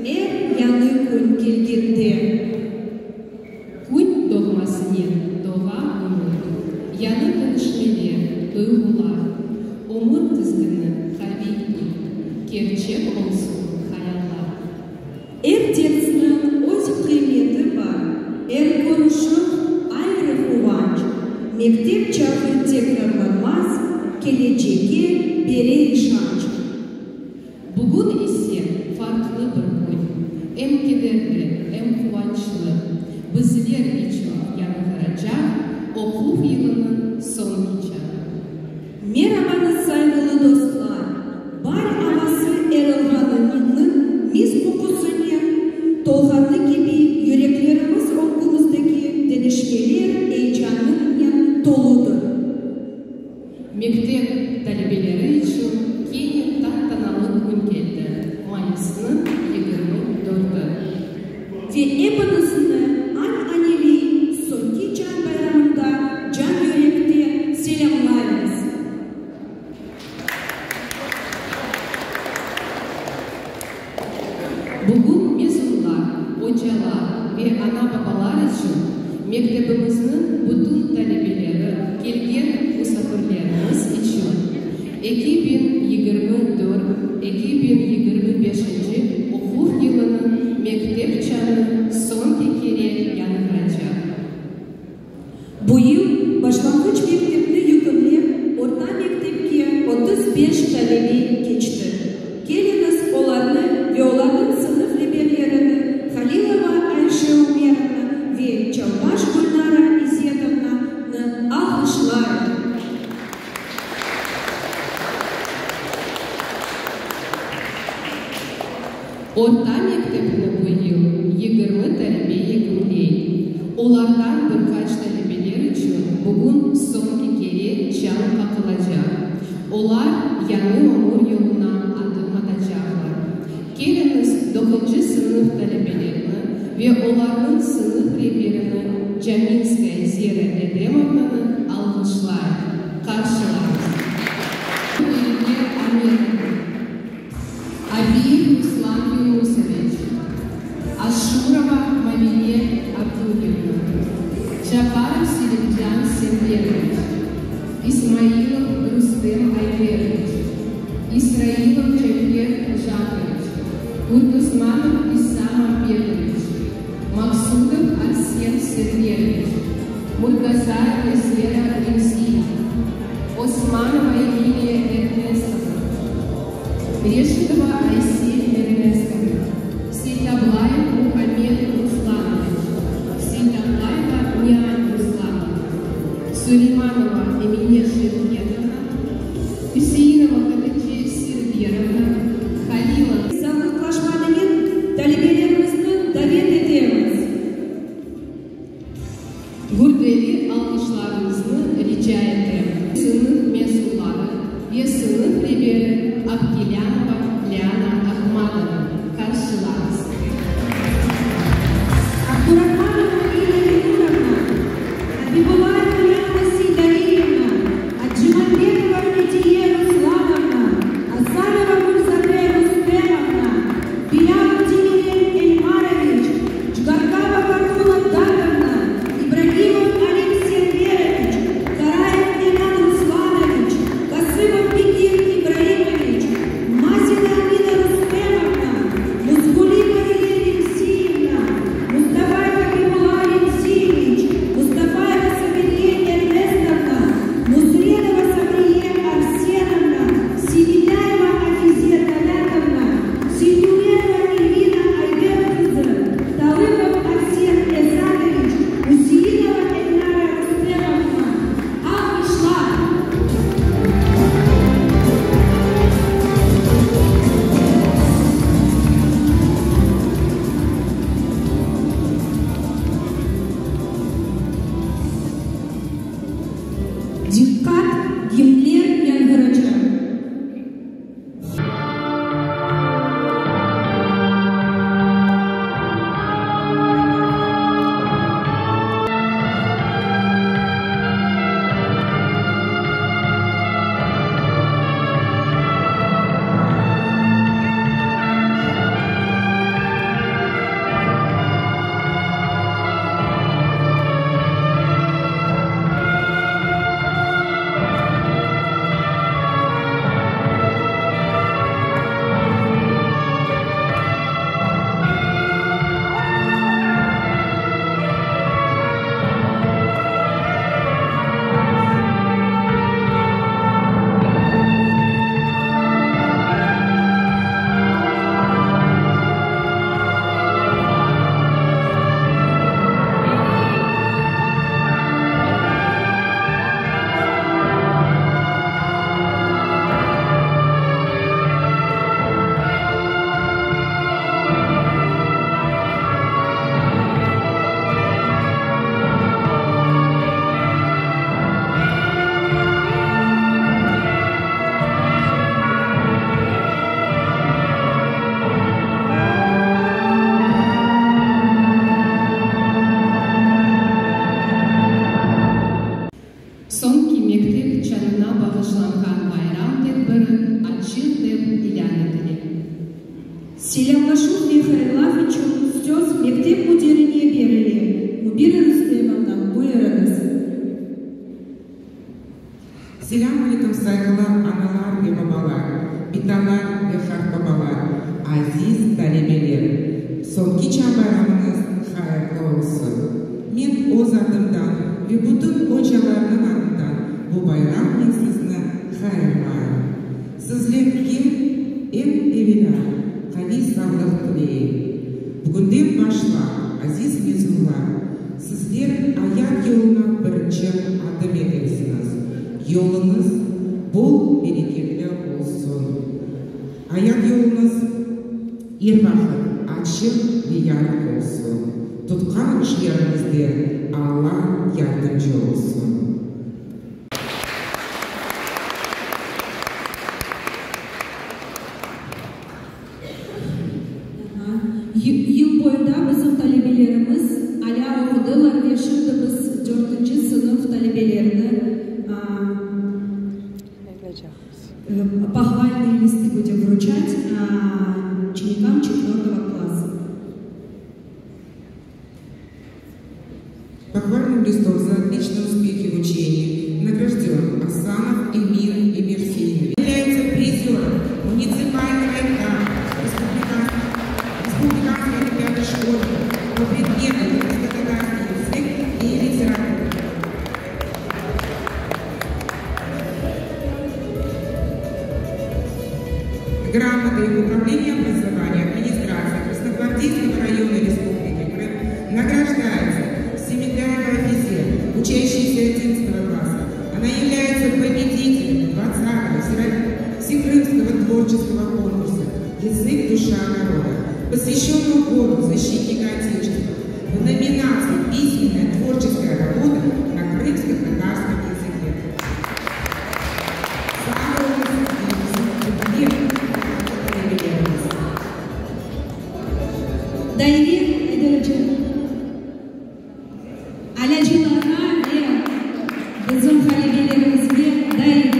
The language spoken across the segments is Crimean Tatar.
Er yañı kün kelgende. Kün doğmasınen doğa ümüt. Yañı deñişmeler, duyğular. Ömür tizgini qaviy tut, kerçek olsun hayallar. Er dersniñ öz qıymeti bar, er körüşüv, ayrı quvanç. Mektep çağı tekrarlanmaz, kelecekke bere işanç. Bugün ise farqlı bir kün, em kederli, em quvançlı, bizler içün yañğıracaq oquv yılınıñ soñki çağı. Merabañız, sayğılı dostlar! Baar avası erılğanınıñ mis qoqusınen tolğanı kibi, yüreklerimiz ögümizdeki deñişmeler eyecanınen toludır. Mektep talebeleri içün kene tantanalı kün keldi, mayısnıñ 24-i. Ve epiñizni an-aneviy Soñki çañ bayramında can-yürekten selâmlaymız! Bugün mezunlar, ocalar ve ana-babalar içün mektebimizniñ bütün talebeleri, kelgen musafirlerimiz içün 2024, 2025-nci oquv yılınıñ mektep çañı soñki kere yañğıracaq. Bu yıl başlanğıç mektepni yekünlep, orta mektepke 35 talebe keçti. Keliñiz, olarnı ve olarnıñ sınıf reberlerini Halilova Ayşe Umerovna ve Çalbaş Gülnara İzzetovnanı alğışlayıq. Orta mektepni bu yıl 20 talebe yekünley. Olardan bir qaç talebeler içün bugün soñki kere çañ qaqılacaq. Olar yañı ömür yoluna adım atacaqlar. Keliñiz, doquncı sınıf talebelerini ve olarnıñ sınıf reberini Caminskaya Zera Edemovnanı alğışlayıq, qarşılaymız. Dilge Ametova. Abiyev Ruslan Yunusoviç, Aşurova Mavile Abdulevna, Çaparov Selimcan Serveroviç, İsmailov Rustem Ayderoviç, İsroilov Cafer Jakoviç, Kurtosmanov İsa Mambetoviç, Maksudov Arsen Serveroviç, Murtazayeva Zera Remziyevna, Osmanova Emiliya Ernestovna, Reşidova Aysel Ernestovna, Seytablayev Muhammed Ruslanoviç, Seytablayeva Nial Ruslanovna, Suleymanova Emine Şevketovna, Üseinova Hatice Serverovna, Halilov. Sağlıqlaşmanınen talebelerimizni davet etemiz. Gürdeli alqışlarıñıznı rica etem. Sınıf mezunları ve sınıf reberi Abkelâmova Liana Ahmadovanı qarşılañız. Abdurahmanova Lilâ Lenurovna, Abibulayeva Liana Seydaliyevna, Acimambetova Ediye Ruslanovna, Asanova Gülzade Rustemovna, Bilâlov Demirel Elmaroviç, Çgarkava Farhuna Datovna, İbragimov Alim Serveroviç, Karayev Enan Ruslanoviç, Kasımov Bekir İbraimoviç, Mazina Amina Rustemovna, Musguli Mavile Remziyevna, Mustafayev Abibulla Remziyeviç, Mustafayeva Sabiriye Ernestovna, Nusretova Sabriye Arsenovna, Semedlâyeva Afize Talâtovna, Seytumerova Elvina Ayder qızı, Talıpov Arsen Esatoviç, Üseinova Elnara Rustemovna. Alqışlar! Diqqat, gimnler yañğıracaq! Selâm aleyküm, sayğılı analar ve babalar, bitalar ve qartbabalar, aziz talebeler! Soñki çañ bayramıñız hayırlı olsun! Men öz adımdan ve bütün ocalarnıñ adından bu bayramnen sizni hayırlayım. Sizlerge eñ evelâ qaviy sağlıq tileyim. Bugünden başlap, aziz mezunlar, sizler ayat yoluna birinci adım etersiñiz. Yoluñız bol bereketli olsun. Ayat yoluñız er vaqıt açıq ve yarıq olsun. Tutqan işleriñizde Alla yardımcı olsun. Yıl boyunda bizim talebelerimiz alâ oqudılar ve şimdi biz dörtünci sınıf talebelerini похвальные листы будем вручать ученикам четвертого класса. Похвальным листом за отличные успехи в учении награжден Асанов Эмир Эмирсеинович. Является призером муниципального этапа Республиканской олимпиады школьников по предмету крымско-татарский язык и литература. Грамотой Управления образования администрации Красногвардейского района Республики Крым награждается Семедляева Афизе, учащаяся 11 класса. Она является победителем 20-го Всекрымского творческого конкурса «Язык. Душа народа», посвященного году защитника Отечества в номинации «Письменная творческая работа на крымско-татарском языке». Sağ oluñız, talebelerimiz. Daire Aydarıcı. Alâcılarğa ve bizim talebelerimizge daire.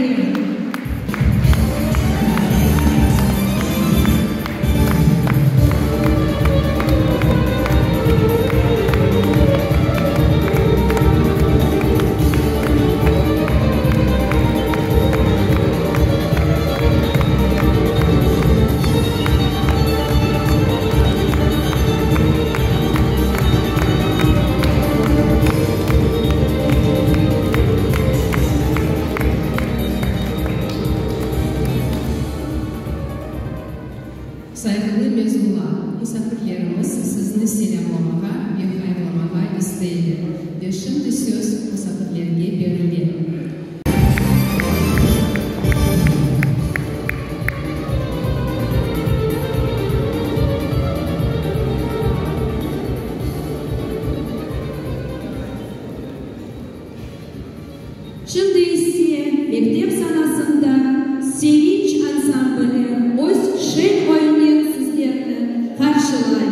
Sayğılı mezunlar, musafirlerimiz sizni selâmlamağa ve hayırlamağa isteyler. Ve şimdi söz musafirlerge berile. Şimdi ise mektep sanasında Sevinç ansambli öz şeñ oyunınen sizlerni qarşılay.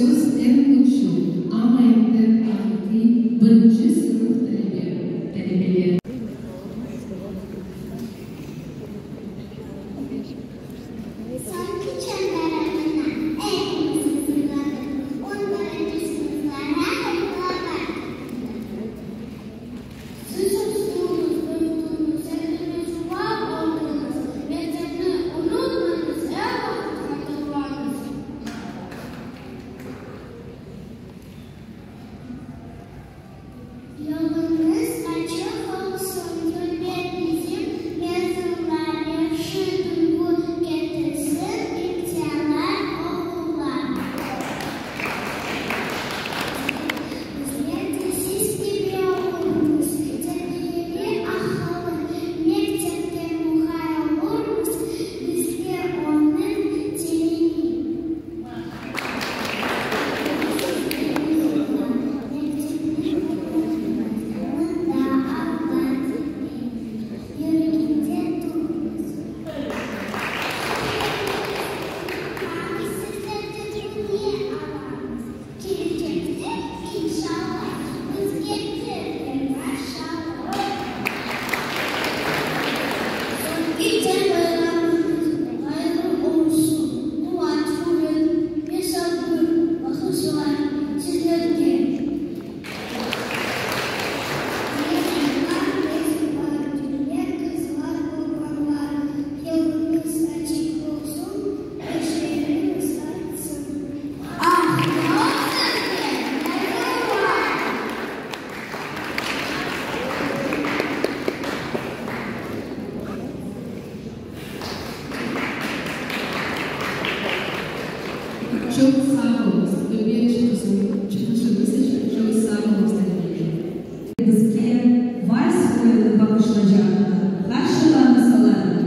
söz eñ küçlü, amma endi aqiqiy birinci sınıf talebeleri. Soñki çañ bayramına epimiz azırladıq, on birinci sınıflara oquvğa kirdiler. Siz östüñiz, büyüdiñiz, epiñiz ufaq oldıñız, mektepni unutmañız, er vaqıt hatırlañız. Yoluñız açıq olsun, dülber bizim mezunlar, yahşı duyğu ketirsin imtianlar, oquvlar. Bizler de siz kibi olurmız, terbiyeli, aqıllı, mektepte muğay olurmız, bizge onıñ tilini. Soñki çañ bayramıñız hayırlı olsun, quvanç, quvet ve sabır bağışlay sizlerge. Mezunlar, mezunlar, dülber qızlar, oğlanlar, yoluñız açıq olsun, başarıñız artsın. Ah, ne sizge, mezunlar! Çoq sağ oluñız, dülber çıqışıñız içün çoq sağ oluñız, talebeler. Bizge vals oyunı bağışlaycaqlar. Qarşılañız olarnı!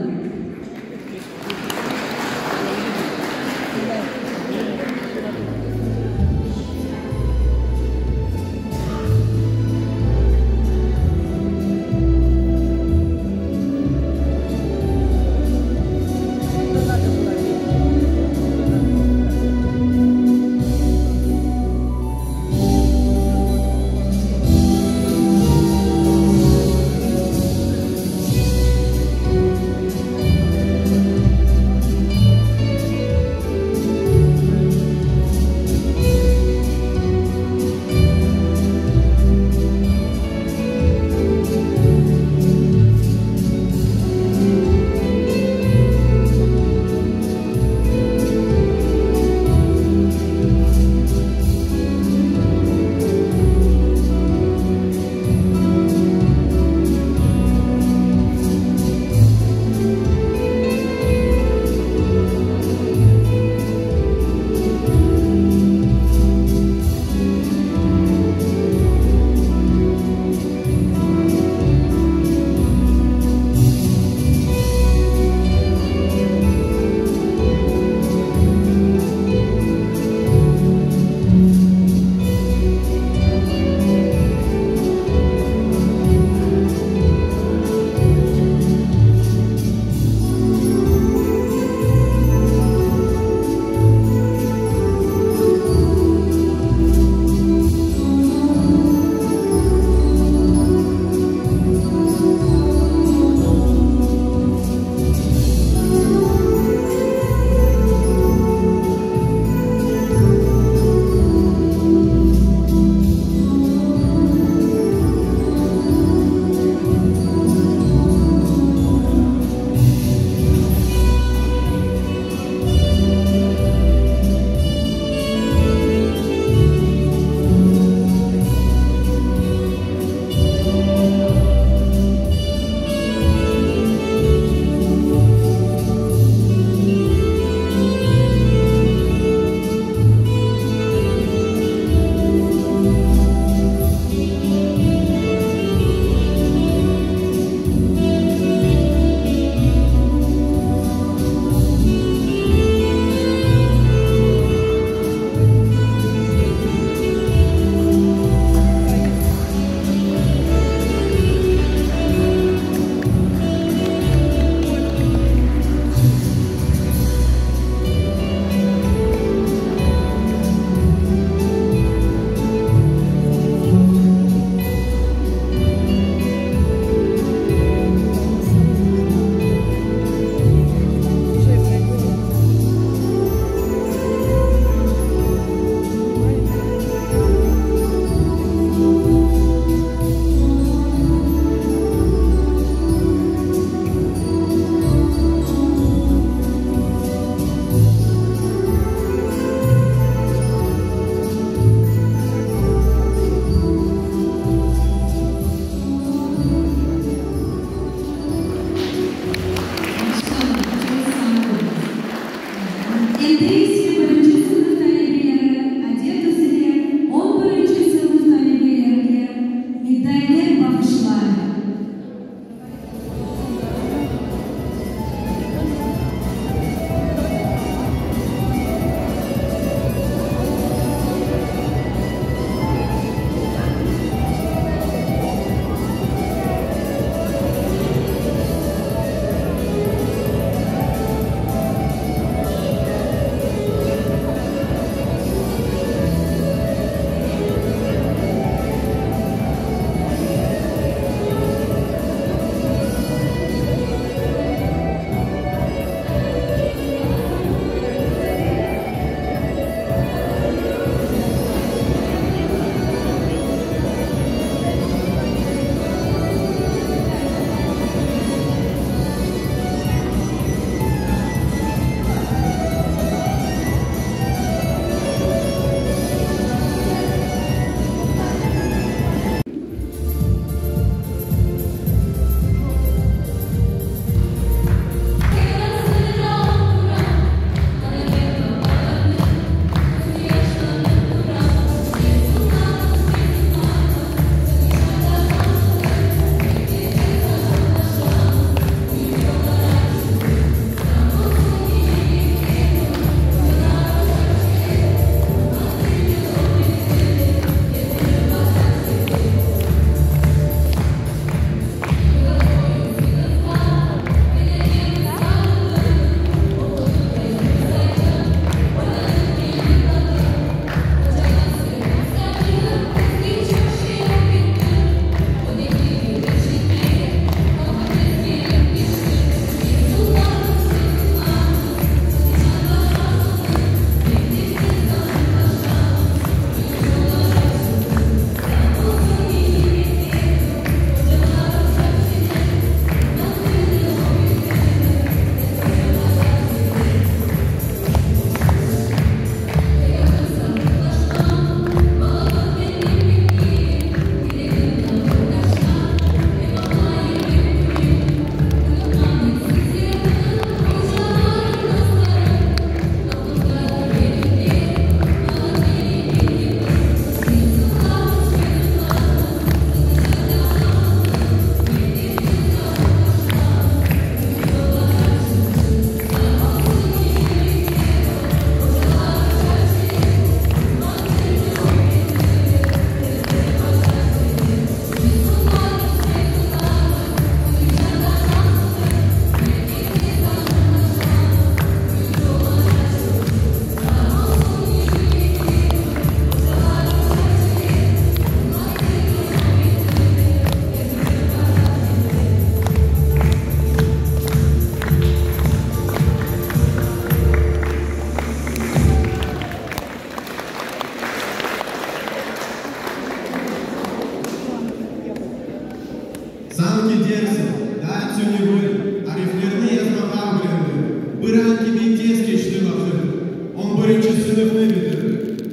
sınıfnı bitirdik.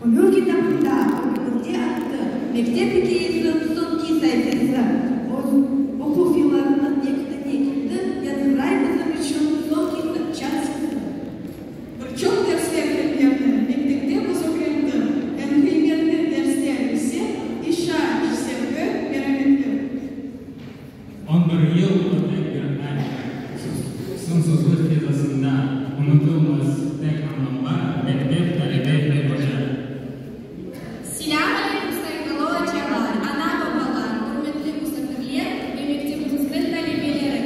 Ömür kitabında ögümizde attı mektep ikâyesiniñ soñki saifesi. Öz oquv yıllarınıñ yekünine keldi, yañğıray bizim içün soñki çan sesi. Bir çoq dersler ketlerni mektepte biz ögrendik, eñ qıymetli dersler ise, işanç, sevgi, merametlik. On bir yıl o tek bir ay, Soñsuzlıq fezasında unutılmaz tek añlamlar, mektep, talebe ve oca. Selâm aleyküm, sayğılı ocalar, ana-babalar, ürmetli musafirler ve mektebimizniñ talebeleri!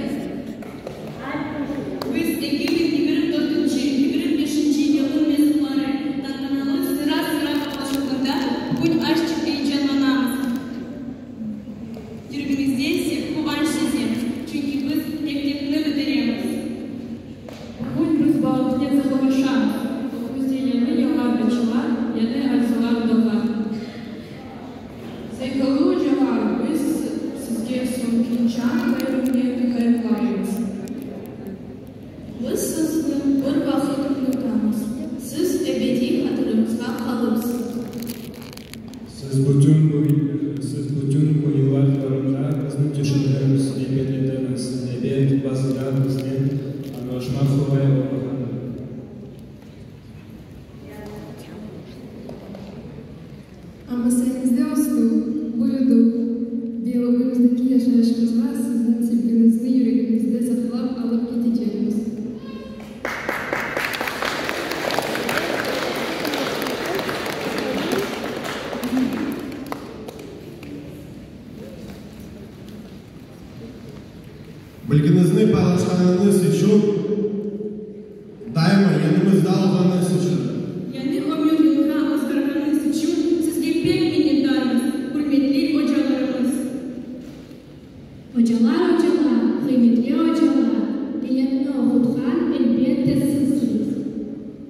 Biz 2024 25-nci yılnıñ mezunları tantanalı sıra-sıra toplaşuvında bugün azçıq eyecanlanamız. Yüregimizde ise quvanç sezemiz, çünki biz mektepni bitiremiz. Bugün biz balalıqnen sağlıqlaşamız. Ögümizde yañı yıllar açıla, yañı arzular doğa. Sayğılı ocalar, biz sizge soñki çañ bayramınen hayırlaymız. Biz sizni bir vaqıt unutamız. Siz ebediy hatırımızda qalırsıñız. Siz bütün bu, siz bütün bu yıllar devamında bizni tüşündiñiz, terbiyelediñiz. Ebet, bazıda biznen añlaşmaq qolay olmağandır. Amma sayeñizde östik, büyüdik ve ögümizdeki yaşayışımızğa siziñ sevgiñizni yüregimizde saqlap alıp ketecekmiz. Bilgiñizni paylaşqanıñız içün, daima yanımızda olğanıñız içün. Yañı ömür yolğa ozğarğanıñız içün sizge pek minnetdarmız, ürmetli ocalarımız. Ocalar, ocalar, qıymetli ocalar, milletni oqutqan, elbette, sizsiñiz.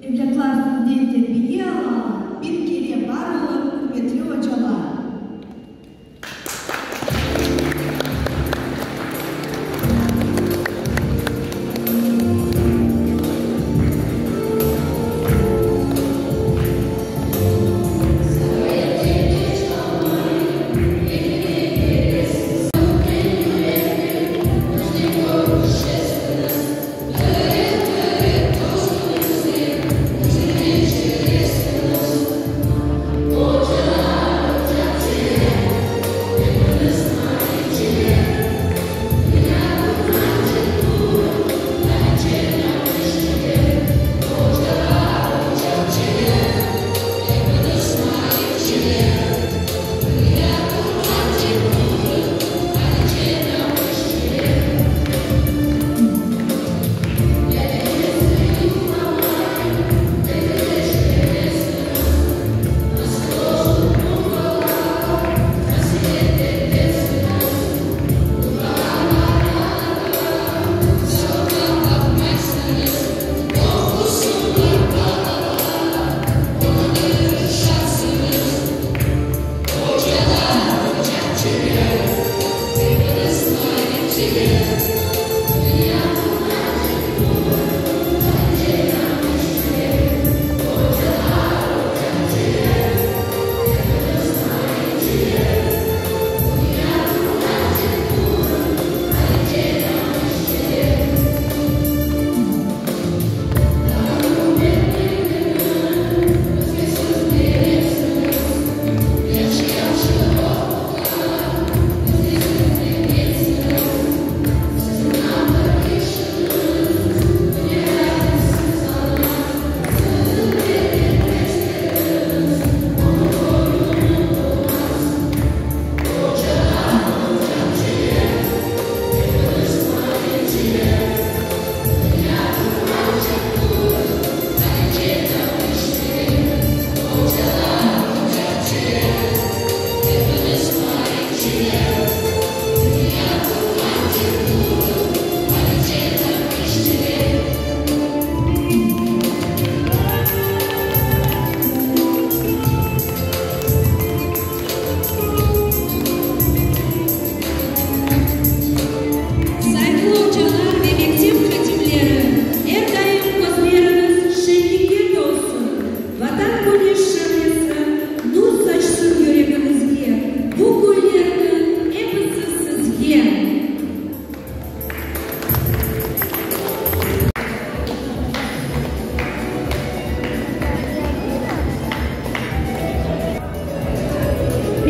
Evlâtlar sizden terbiye alalar, 1000 kere bar oluñ, ürmetli ocalar.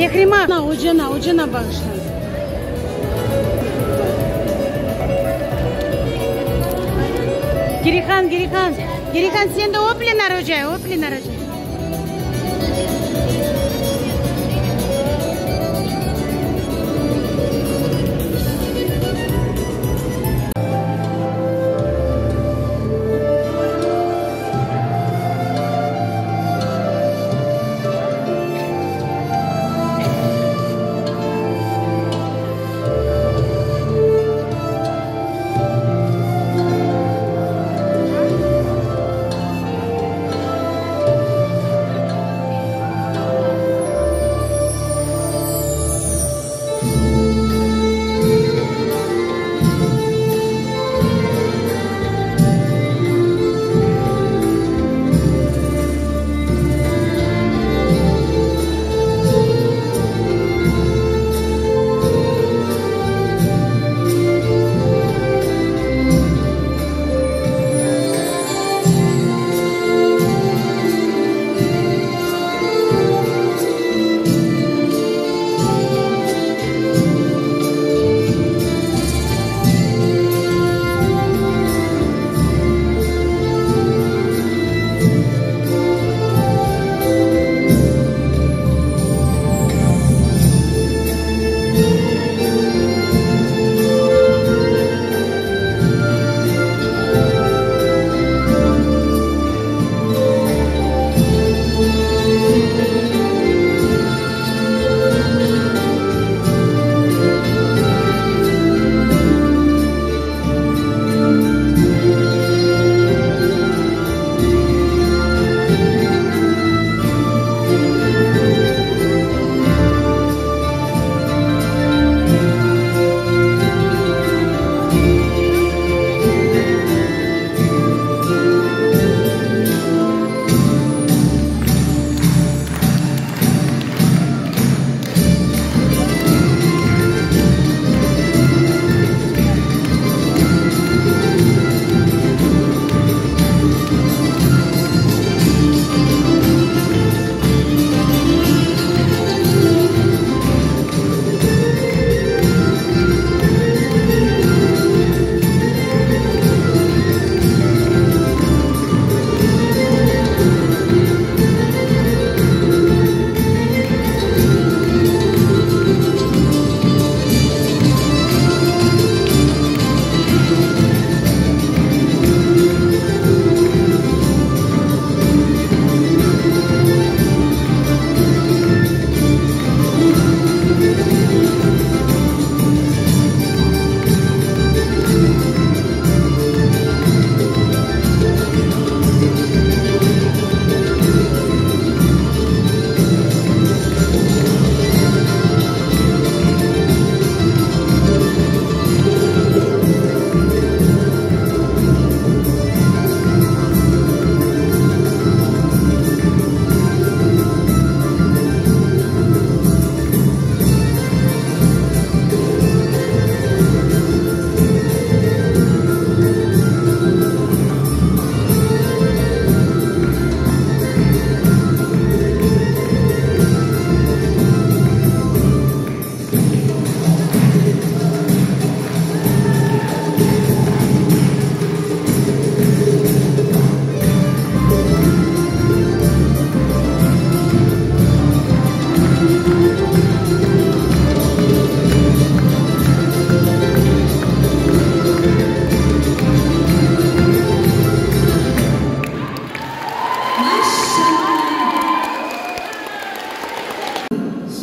Mehrima, ocana, ocana bağışla. Girihan, Girihan, Girihan, sen de öp Lenar ocayı, öp Lenar ocayı.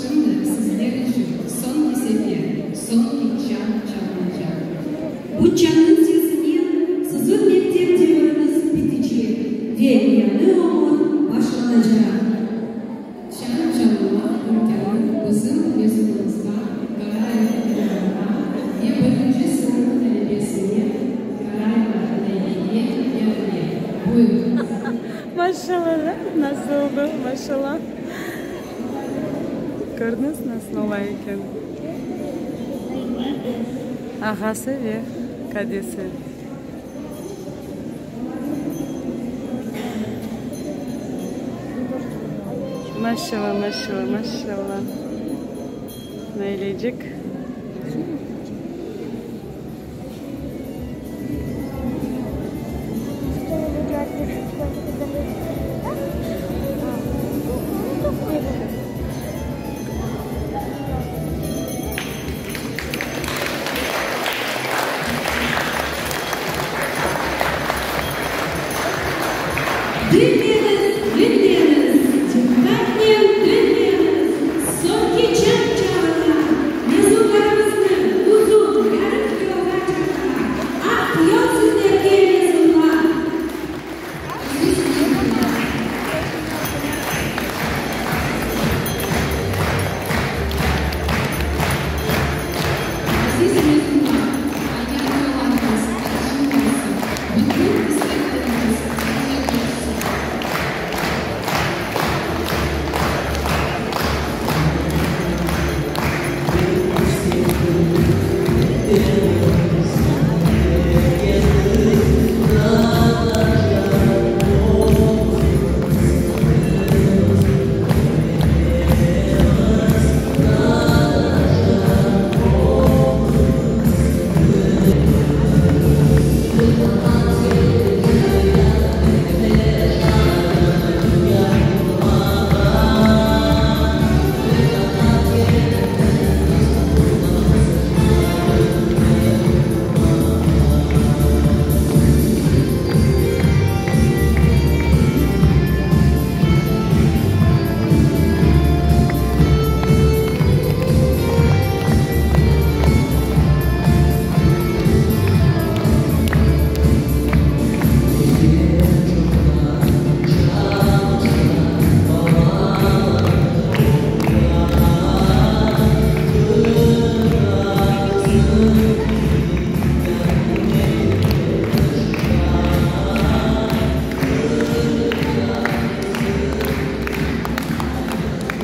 Şimdi sizler içün soñki sefer soñki çañ çalınacaq. Bu çañnıñ sesinen siziñ mektep deviriñiz bitecek ve yañı ömür başlanacaq. Çañ çalınmaq imkânı bizim mezunımızğa, Qarayeva Elnarağa ve birinci sınıf talebesine, Qarayeva Leylege berile. Buyurıñız. Maşallah, nasıl oldı, maşallah. Kördiñiz, nasıl ola eken. Ağası ve kadesi. Maşallah, maşallah, maşallah. Nailecik. Diñleñiz, diñleñiz, diqqatnen diñleñiz, soñki çañ çalına, mezunlarımıznı uzun, yarıq yolğa çağıra. Aq yol sizlerge, mezunlar! Aziz mezunlar, ayat yollarıñız açıq olsun, bütün istekleriñiz kerçek olsun.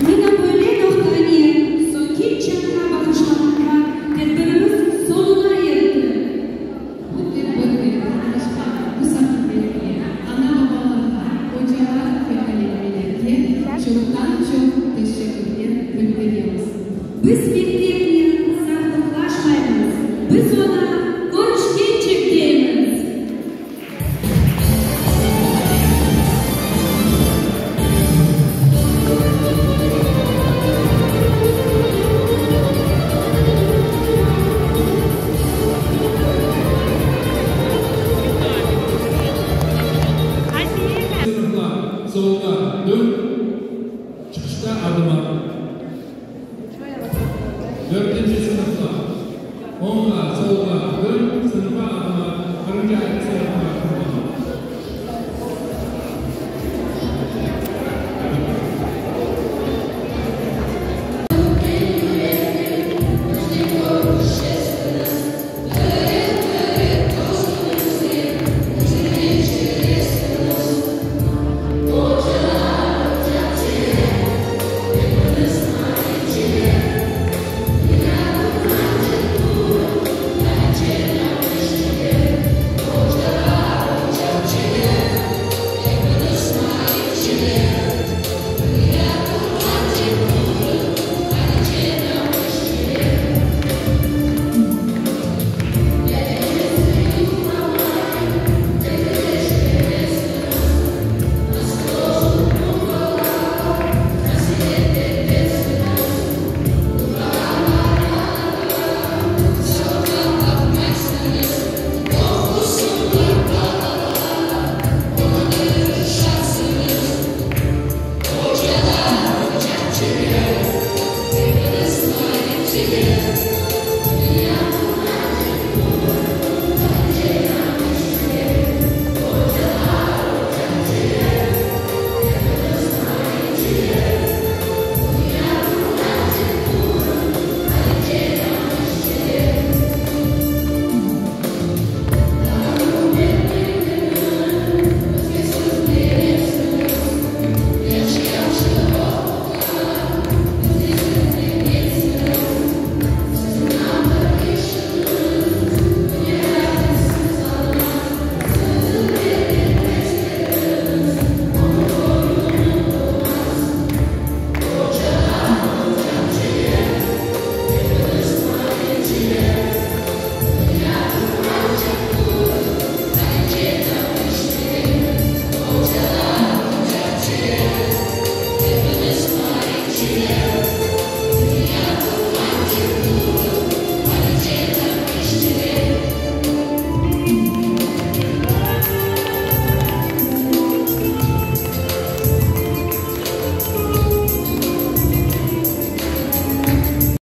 Mına böyle noqtanen soñki çañğa bağışlanğan tedbirimiz soñuna yetti. Bu tedbirde qatnaşqan musafirlerge, ana-babalarğa, ocalar ve talebelerge çoqtan-çoq teşekkürler bildiremiz. Biz mektepnen sağlıqlaşmaymız, biz oña körüşkencek deymiz. Sınıflar, solğa dön, çıqışta adım at. Dörtünci sınıflar, oñğa, solğa dön.